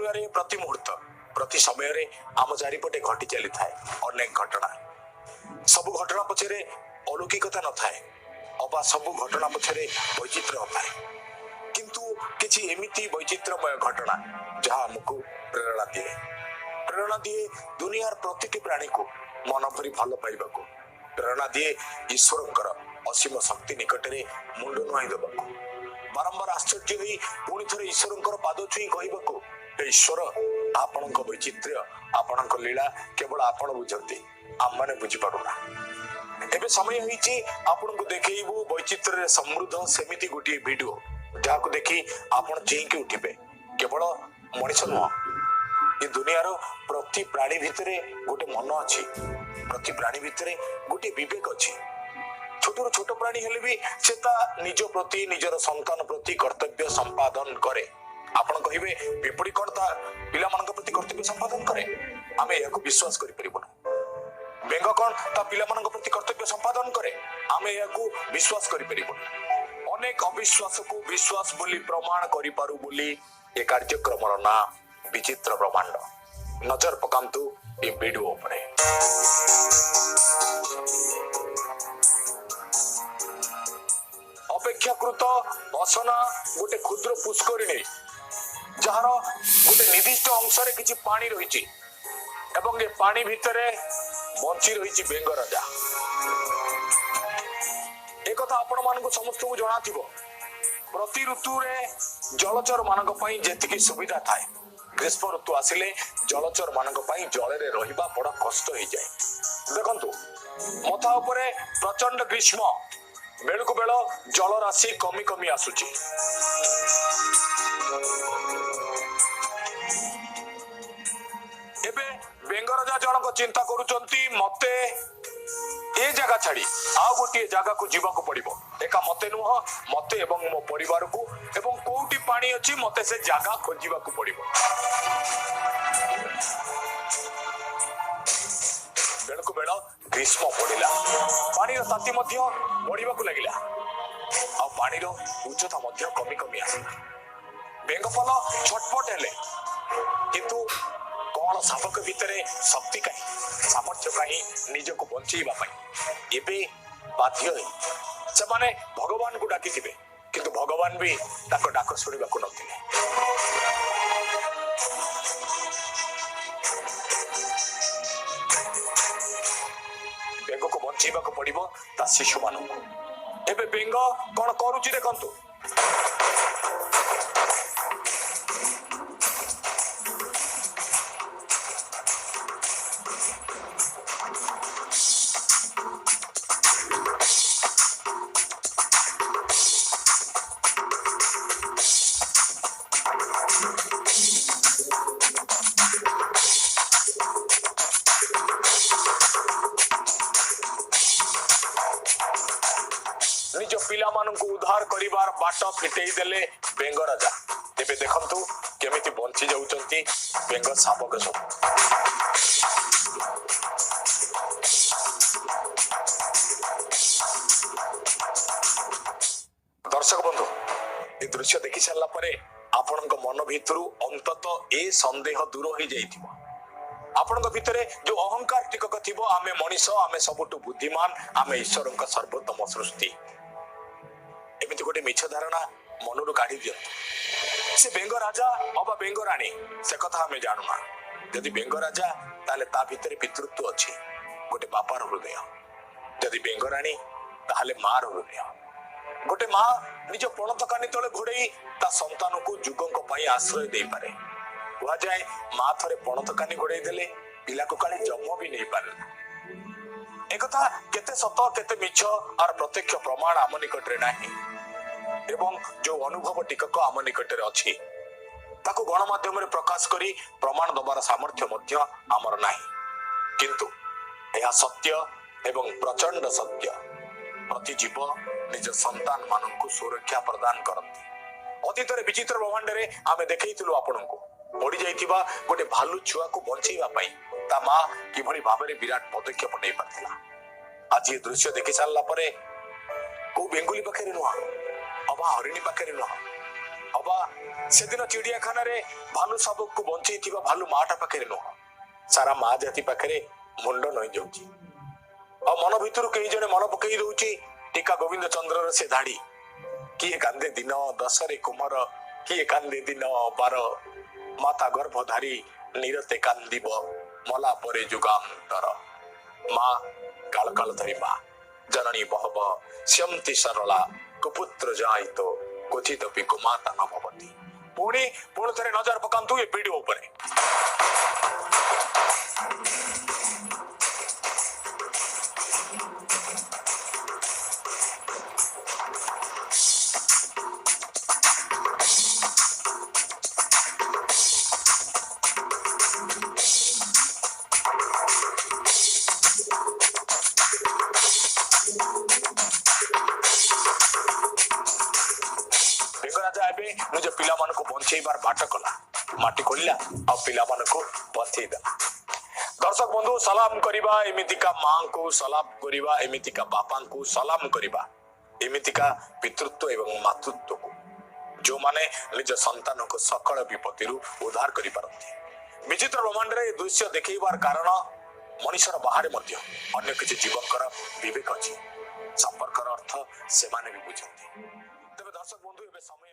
ଦୁନିଆରେ ପ୍ରତି ମୁହୂର୍ତ୍ତ, ପ୍ରତି ସମୟରେ ଆମ ଚାରିପଟେ ଘଟି ଚାଲିଥାଏ ଅନେକ ଘଟଣା। ସବୁ ଘଟଣା ପଛରେ ଅଲୌକିକତା ନଥାଏ ଅବା ସବୁ ଘଟଣା ପଛରେ ବୈଚିତ୍ର୍ୟ ନଥାଏ, କିନ୍ତୁ କିଛି ଏମିତି ବୈଚିତ୍ର୍ୟମୟ ଘଟଣା ଯାହା ଆମକୁ ପ୍ରେରଣା ଦିଏ। ପ୍ରେରଣା ଦିଏ ଦୁନିଆର ପ୍ରତିଟି ପ୍ରାଣୀକୁ ମନ ଭରି ଭଲ ପାଇବାକୁ। ପ୍ରେରଣା ଦିଏ ଈଶ୍ୱରଙ୍କର ଅସୀମ ଶକ୍ତି ନିକଟରେ ମୁଣ୍ଡ ନୁଆଇଁ ଦେବାକୁ, ବାରମ୍ବାର ଆଶ୍ଚର୍ଯ୍ୟ ହୋଇ ପୁଣି ଥରେ ଈଶ୍ୱରଙ୍କର ପାଦ ଛୁଇଁ କହିବାକୁ, ହେ ଈଶ୍ୱର, ଆପଣଙ୍କ ବୈଚିତ୍ର୍ୟ, ଆପଣଙ୍କ ଲୀଳା କେବଳ ଆପଣ ବୁଝନ୍ତି, ଆମମାନେ ବୁଝିପାରୁନା। ଏବେ ସମୟ ହେଇଛି ଆପଣଙ୍କୁ ଦେଖେଇବୁ ବୈଚିତ୍ର୍ୟରେ ସମୃଦ୍ଧ ସେମିତି ଗୋଟିଏ ଭିଡିଓ, ଯାହାକୁ ଦେଖି ଆପଣ ଚିହିଁକି ଉଠିବେ। କେବଳ ମଣିଷ ନୁହଁ, ଏ ଦୁନିଆର ପ୍ରତି ପ୍ରାଣୀ ଭିତରେ ଗୋଟେ ମନ ଅଛି, ପ୍ରତି ପ୍ରାଣୀ ଭିତରେ ଗୋଟିଏ ବିବେକ ଅଛି। ଛୋଟରୁ ଛୋଟ ପ୍ରାଣୀ ହେଲେ ବି ସେ ତା ନିଜ ପ୍ରତି, ନିଜର ସନ୍ତାନ ପ୍ରତି କର୍ତ୍ତବ୍ୟ ସମ୍ପାଦନ କରେ। ଆପଣ କହିବେ ପିମ୍ପୁଡ଼ି କଣ ତା ପିଲାମାନଙ୍କ ପ୍ରତି କର୍ତ୍ତବ୍ୟ ସମ୍ପାଦନ କରେ? ଆମେ ଏହାକୁ ବିଶ୍ୱାସ କରିପାରିବୁନୁ। ବେଙ୍ଗ କଣ ତା ପିଲାମାନଙ୍କ ପ୍ରତି କର୍ତ୍ତବ୍ୟ ସମ୍ପାଦନ କରେ? ଆମେ ଏହାକୁ ବିଶ୍ୱାସ କରିପାରିବୁନୁ। ଅନେକ ଅବିଶ୍ୱାସକୁ ବିଶ୍ୱାସ ବୋଲି ପ୍ରମାଣ କରିପାରୁ ବୋଲି ଏ କାର୍ଯ୍ୟକ୍ରମର ନାଁ ବିଚିତ୍ର ବ୍ରହ୍ମାଣ୍ଡ। ନଜର ପକାନ୍ତୁ ଏ ଭିଡିଓ ଉପରେ। ଅପେକ୍ଷାକୃତ ଅସନା ଗୋଟେ କ୍ଷୁଦ୍ର ପୁଷ୍କରିଣୀ, ଯାହାର ଗୋଟେ ନିର୍ଦ୍ଦିଷ୍ଟ ଅଂଶରେ କିଛି ପାଣି ରହିଛି ଏବଂ ଏ ପାଣି ଭିତରେ ବଞ୍ଚି ରହିଛି ବେଙ୍ଗ ରାଜା। ଏକଥା ଆପଣମାନଙ୍କୁ ସମସ୍ତଙ୍କୁ ଜଣାଥିବ। ପ୍ରତି ଋତୁରେ ଜଳଚର ମାନଙ୍କ ପାଇଁ ଯେତିକି ସୁବିଧା ଥାଏ, ଗ୍ରୀଷ୍ମ ଋତୁ ଆସିଲେ ଜଳଚର ମାନଙ୍କ ପାଇଁ ଜଳରେ ରହିବା ବଡ କଷ୍ଟ ହେଇଯାଏ। ଦେଖନ୍ତୁ, ମଥା ଉପରେ ପ୍ରଚଣ୍ଡ ଗ୍ରୀଷ୍ମ, ବେଳକୁ ବେଳ ଜଳରାଶି କମି କମି ଆସୁଛି। ଏବେ ବେଙ୍ଗରାଜା ଜଣକ ଚିନ୍ତା କରୁଛନ୍ତି, ମତେ ଏ ଜାଗା ଛାଡି ଆଉ ଗୋଟିଏ ଜାଗାକୁ ଯିବାକୁ ପଡିବ। ଏକା ମତେ ନୁହଁ, ମତେ ଏବଂ ମୋ ପରିବାରକୁ, ଏବଂ କୋଉଠି ପାଣି ଅଛି ମତେ ସେ ଜାଗା ଖୋଜିବାକୁ ପଡିବ। ବେଳକୁ ବେଳ ଗ୍ରୀଷ୍ମ ପଡିଲା, ପାଣିର ତାତି ମଧ୍ୟ ବଢିବାକୁ ଲାଗିଲା, ଆଉ ପାଣିର ଉଚ୍ଚତା ମଧ୍ୟ କମି କମି ଆସିଲା। ବେଙ୍ଗପଲ ଛଟପଟ ହେଲେ, କିନ୍ତୁ କଣ ଶାବକ ଭିତରେ ଶକ୍ତି କାହିଁ, ସାମର୍ଥ୍ୟ କାହିଁ ନିଜକୁ ବଞ୍ଚେଇବା ପାଇଁ? ଏବେ ବାଧ୍ୟ ହେଇ ସେମାନେ ଭଗବାନଙ୍କୁ ଡାକିଥିବେ, କିନ୍ତୁ ଭଗବାନ ବି ତାଙ୍କ ଡାକ ଶୁଣିବାକୁ ନଥିଲେ। ବେଙ୍ଗକୁ ବଞ୍ଚେଇବାକୁ ପଡିବ ତା ଶିଶୁମାନଙ୍କୁ। ଏବେ ବେଙ୍ଗ କଣ କରୁଛି ଦେଖନ୍ତୁ। ନିଜ ପିଲାମାନଙ୍କୁ ଉଦ୍ଧାର କରିବାର ବାଟ ଫିଟେଇ ଦେଲେ ବେଙ୍ଗ ରାଜା। ଏବେ ଦେଖନ୍ତୁ କେମିତି ବଞ୍ଚି ଯାଉଛନ୍ତି ବେଙ୍ଗ ଶାବକ ସବୁ। ଦର୍ଶକ ବନ୍ଧୁ, ଏ ଦୃଶ୍ୟ ଦେଖି ସାରିଲା ପରେ ଆପଣଙ୍କ ମନ ଭିତରୁ ଅନ୍ତତଃ ଏ ସନ୍ଦେହ ଦୂର ହେଇଯାଇଥିବ। ଆପଣଙ୍କ ଭିତରେ ଯୋଉ ଅହଙ୍କାର ଟିକକ ଥିବ, ଆମେ ମଣିଷ, ଆମେ ସବୁଠୁ ବୁଦ୍ଧିମାନ, ଆମେ ଈଶ୍ୱରଙ୍କ ସର୍ବୋତ୍ତମ ସୃଷ୍ଟି, ଏମିତି ଗୋଟେ ମିଛ ଧାରଣା ମନରୁ କାଢି ଦିଅନ୍ତୁ। ସେ ବେଙ୍ଗ ରାଜା ଅବା ବେଙ୍ଗ ରାଣୀ, ସେ କଥା ଆମେ ଜାଣୁନା। ଯଦି ବେଙ୍ଗ ରାଜା, ତାହେଲେ ତା ଭିତରେ ପିତୃତ୍ୱ ଅଛି, ଗୋଟେ ବାପାର ହୃଦୟ। ଯଦି ବେଙ୍ଗ ରାଣୀ, ତାହେଲେ ମାର ହୃଦୟ। ଗୋଟେ ମା ନିଜ ପଣତ କାନି ତଳେ ଘୋଡେଇ ତା ସନ୍ତାନକୁ ଯୁଗଙ୍କ ପାଇଁ ଆଶ୍ରୟ ଦେଇପାରେ। କୁହାଯାଏ ମା ଥରେ ପଣତ କାନି ଘୋଡେଇ ଦେଲେ ପିଲାକୁ କାଳେ ଜନ୍ମ ବି ନେଇପାରେ। ଏକଥା କେତେ ସତ କେତେ ମିଛ ଆର ପ୍ରତ୍ୟକ୍ଷ ପ୍ରମାଣ ଆମ ନିକଟରେ ନାହିଁ, ଏବଂ ଯୋଉ ଅନୁଭବ ଟିକକ ଆମ ନିକଟରେ ଅଛି ତାକୁ ଗଣମାଧ୍ୟମରେ ପ୍ରକାଶ କରି ପ୍ରମାଣ ଦବାର ସାମର୍ଥ୍ୟ ମଧ୍ୟ ଆମର ନାହିଁ। କିନ୍ତୁ ଏହା ସତ୍ୟ ଏବଂ ପ୍ରଚଣ୍ଡ ସତ୍ୟ। ପ୍ରତି ଜୀବ ନିଜ ସନ୍ତାନ ମାନଙ୍କୁ ସୁରକ୍ଷା ପ୍ରଦାନ କରନ୍ତି। ଅତୀତରେ ବିଚିତ୍ର ବ୍ରହ୍ମାଣ୍ଡରେ ଆମେ ଦେଖେଇଥିଲୁ ଆପଣଙ୍କୁ ପଡିଯାଇଥିବା ଗୋଟେ ଭାଲୁ ଛୁଆକୁ ବଞ୍ଚେଇବା ପାଇଁ ତା ମା କିଭଳି ଭାବରେ ବିରାଟ ପଦକ୍ଷେପ ନେଇପାରିଥିଲା। ଆଜି ଏ ଦୃଶ୍ୟ ଦେଖି ସାରିଲା ପରେ କୋଉ ବେଙ୍ଗୁଲି ପାଖରେ ନୁହଁ ଅବା ହରିଣୀ ପାଖରେ ନୁହଁ, ଅବା ସେଦିନ ଚିଡିଆଖାନାରେ ଭାଲୁ ଶାବକକୁ ବଞ୍ଚେଇଥିବା ଭାଲୁ ମାଟା ପାଖରେ ନୁହଁ, ସାରା ମା ଜାତି ପାଖରେ ମୁଣ୍ଡ ନଇଁ ଯାଉଛି। ଆଉ ମନ ଭିତରୁ କେହି ଜଣେ ମନ ପକେଇ ଦଉଛି ଟୀକା ଗୋବିନ୍ଦ ଚନ୍ଦ୍ରର ସେ ଧାଡି, କିଏ କାନ୍ଦେ ଦିନ 10ରେ କୁମର, କିଏ କାନ୍ଦେ ଦିନ 12, ମାତା ଗର୍ଭଧାରୀ ନିରତେ କାନ୍ଦିବ ମଲା ପରେ ଯୁଗାନ୍ତର। ମା କାଳ କାଳ ଧରି ମା ଜନନୀ ବହବ ଶ୍ୟନ୍ତି ସରଳା କୁପୁତ୍ର ଜାୟିତ କ୍ୱଚିଦପି କୁମାତା ନ ଭବତି। ପୁଣି ପୁଣି ଥରେ ନଜର ପକାନ୍ତୁ ଏ ଭିଡିଓ ଉପରେ। ବେଙ୍ଗରାଜା ଏବେ ନିଜ ପିଲାମାନଙ୍କୁ ବଞ୍ଚେଇବାର ବାଟ କଲା, ମାଟି ଖୋଳିଲା ଆଉ ପିଲାମାନଙ୍କୁ ବଞ୍ଚେଇ ଦେଲା। ଦର୍ଶକ ବନ୍ଧୁ, ସଲାମ କରିବା ଏମିତିକା ମାଙ୍କୁ, ସଲାମ କରିବା ଏମିତିକା ବାପାଙ୍କୁ, ସଲାମ କରିବା ଏମିତିକା ପିତୃତ୍ୱ ଏବଂ ମାତୃତ୍ୱକୁ, ଯେଉଁମାନେ ନିଜ ସନ୍ତାନକୁ ସକଳ ବିପତ୍ତିରୁ ଉଦ୍ଧାର କରିପାରନ୍ତି। ବିଚିତ୍ର ବ୍ରହ୍ମାଣ୍ଡରେ ଏ ଦୃଶ୍ୟ ଦେଖେଇବାର କାରଣ, ମଣିଷର ବାହାରେ ମଧ୍ୟ ଅନ୍ୟ କିଛି ଜୀବଙ୍କର ବିବେକ ଅଛି। ସମ୍ପର୍କର ଅର୍ଥ ସେମାନେ ବି ବୁଝନ୍ତି। ତେବେ ଦର୍ଶକ ବନ୍ଧୁ, ଏବେ ସମୟ